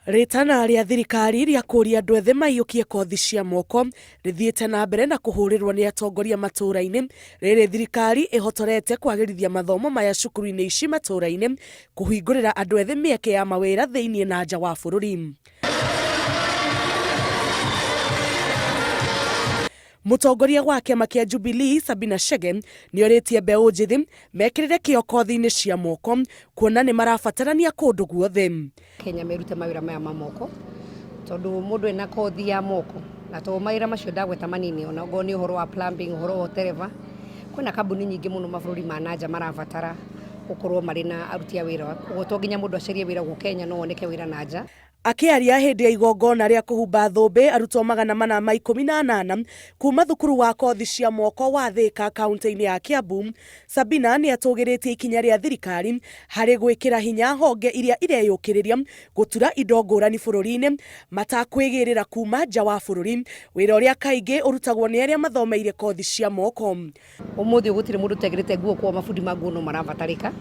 Rĩtana rĩa thirikari rĩa kũria andũ ethĩ maiyũkie kothi cia moko rĩthiĩte na mbere na kũhũrĩrwo nĩ atongoria matũũra-inĩ, rĩrĩ thirikari ĩhotorete kwagĩrithia mathomo maya cukuru-inĩ ici matũũra-inĩ, kũhingũrĩra andũ ethĩ mĩeke ya mawĩra thĩinĩ na nja wa bũrũri. Mũtongoria wa kĩama kĩa Jubilee Sabina Chege nĩorĩtie mbeũ njĩthĩ mekĩrĩre kĩo kothi-inĩ cia moko kuona nĩ marabatarania kũndũ guothe. Kenya merute mawĩra maya ma moko tondũ mũndũ ena kothi ya moko na to mawĩra macio ndagweta manini ona okorwo nĩ ũhoro wa plumbing, ũhoro wa ũtereba, kwĩna kambuni nyingĩ mũno mabũrũri ma nanja marabatara gũkorwo marĩ na aruti a wĩra, koguo to nginya mũndũ acarie wĩra gũkũ Kenya no woneke wĩra na nja. Akĩaria hĩndĩ ya igongona rĩa kũhumba thũmbĩ arutwo 418 kuma thukuru wa kothi cia moko wa Thika kaunti-inĩ ya Kiambu, Sabina nĩ atũgĩrĩtie ikinya rĩa thirikari harĩ gwĩkĩra hinya honge iria ireyũkĩrĩria gũtura indo ngũrani bũrũri-inĩ matakwĩgĩrĩra kuma nja wa bũrũri, wĩra ũrĩa kaingĩ ũrutagwo nĩ arĩa mathomeire kothi cia moko. Ũmũthĩ ũyũ gũtirĩ mũndũ ũtekĩrĩte nguo koguo mabundi ma nguo no marabatarĩka.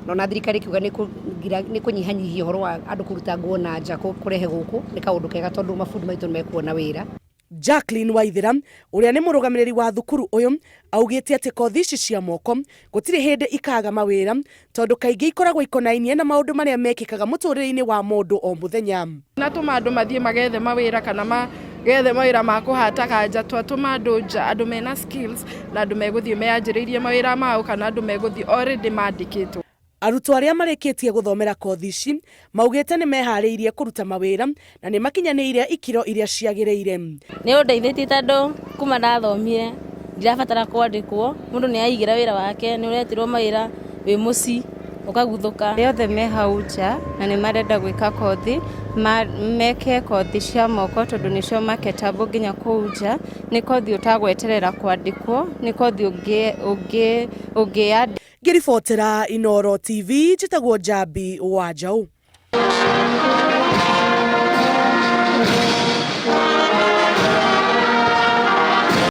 Na ona thirikari ĩkiuga nĩ kũnyihanyihia ũhoro wa andũ kũruta nguo na nja kũrehe gũkũ nĩ kaũndũ kega tondũ mabundi maitũ nĩ mekuona wĩra. Jacqueline Waithera ũrĩa nĩ mũrũgamĩrĩri wa thukuru ũyũ augĩte atĩ kothi ici cia moko gũtirĩ hĩndĩ ikaga mawĩra tondũ kaingĩ ikoragwo ikonainie na maũndũ marĩa mekĩkaga mũtũrĩre-inĩ wa mũndũ o mũthenya. Natũma andũ mathiĩ magethe mawĩra kana magethe mawĩra ma kũhata kanja, twatũma andũ nja, andũ mena skills na andũ megũthiĩ meyanjĩrĩirie mawĩra mao kana andũ megũthiĩ already mandĩkĩtwo. Arutwo arĩa marĩkĩtie gũthomera kothi ici maugĩte nĩ meharĩirie kũruta mawĩra na nĩ makinyanĩire ikĩro iria ciagĩrĩire. Nĩ ũndeithĩtie tondũ kuma ndathomire ndirabatara kwandĩkwo, mũndũ nĩ aigĩra wĩra wake, nĩ ũretirwo mawĩra wĩ mũciĩ ũkaguthũka. Arĩa othe me hau nja na nĩ marenda gwĩka kothi, meke kothi cia moko tondũ nĩcio marketable nginya kũu nja. Nĩ kothi ũtagweterera kwandĩkwo, nĩ kothi ũngĩyandĩka. Ngĩribotera Inooro TV, njĩtagwo Njambi wa Njaũ.